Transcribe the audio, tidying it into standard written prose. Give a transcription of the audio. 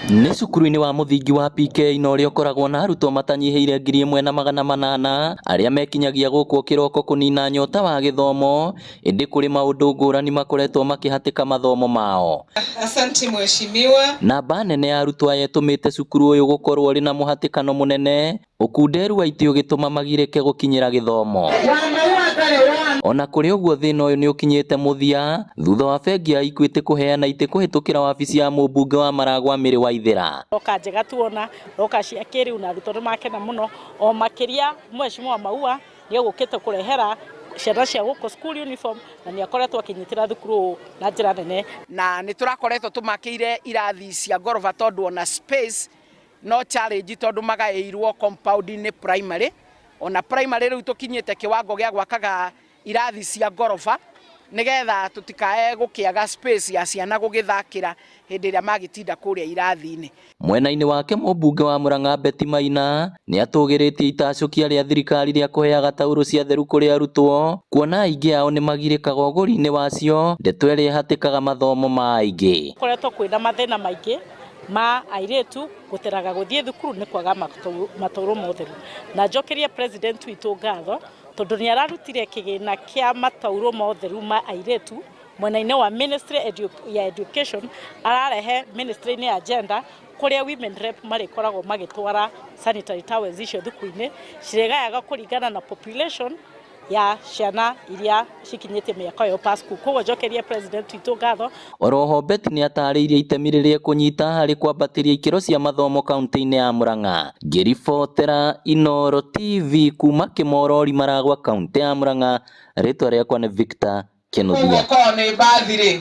Nĩ cukuru-inĩ wa mũthingi wa PK na ũrĩa ũkoragwo na arutwo matanyihĩire 1800 arĩa mekinyagia gũkũ kĩroko kũnina nyota wa gĩthomo, ĩndĩ kũrĩ maũndũ ngũrani makoretwo makĩhatĩka mathomo mao. Asante, mheshimiwa. Namba nene ya arutwo aya ĩtũmĩte cukuru ũyũ gũkorwo ũrĩ na mũhatĩkano mũnene, ũkunderu wa itĩ ũgĩtũma magirĩke gũkinyĩra gĩthomo. Ona kũrĩ ũguo, thĩna ũyũ nĩ ũkinyĩte mũthia thutha wa bengi ya Equity kũheana itĩ kũhĩtũkĩra wabici ya mũmbunge wa Maragwa Mary Waithera. Roka njega, tuona roka cia kĩrĩu na arutwo nĩ makena mũno, o makĩria mheshimiwa Maua nĩ egũkĩte kũrehera ciana cia gũkũ school uniform na nĩ akoretwo akĩnyitĩra thukuru ũũ na njĩra nene. Na nĩ tũrakoretwo tũmakĩire irathi cia ngoroba tondũ ona space no challenge, tondũ magaĩirwo compound-inĩ primary. Ona primary rĩu tũkinyĩte kĩwango gĩa gwakaga irathi cia ngoroba nĩgetha tũtikae gũkĩaga space ya ciana gũgĩthakĩra hĩndĩ ĩrĩa magĩtinda kũrĩa irathi-inĩ. Mwena-inĩ wake, mũmbunge wa Murang'a Betty Maina nĩ atũgĩrĩtie itacũkia rĩa thirikari rĩa kũheaga taurũ cia theru kũrĩ arutwo, kuona aingĩ ao nĩ magirĩkaga ũgũri-inĩ wacio, ndeto ĩrĩa ĩhatĩkaga mathomo ma aingĩ. Koretwo kwĩna mathĩna maingĩ ma airĩtu gũteraga gũthiĩ thukuru nĩ kwaga mataurũ ma ũtheru, na njokerie president witũ ngatho tondũ nĩ ararutire kĩgĩna kĩa mataurũ ma ũtheru ma airĩtu mwena-inĩ wa ministry ya education, ararehe ministry-inĩ ya gender, kũrĩa women rep marĩkoragwo magĩtwara sanitary towels icio thukuru-inĩ, cirĩgayaga kũringana na population ya ciana iria cikinyĩtie mĩaka ĩyo per school. Koguo njokerie president witũ ngatho. Oroho Betty nĩ atarĩirie itemi rĩrĩa ekũnyita harĩ kwambatĩria ikĩro cia mathomo kaunti-inĩ ya Murang'a. Ngĩribotera Inooro TV kuma Kĩmorori, Maragwa, kaunti ya Murang'a, rĩtwa rĩakwa nĩ Victor Kĩnuthia. Koguo korwo nĩ mbathi rĩ.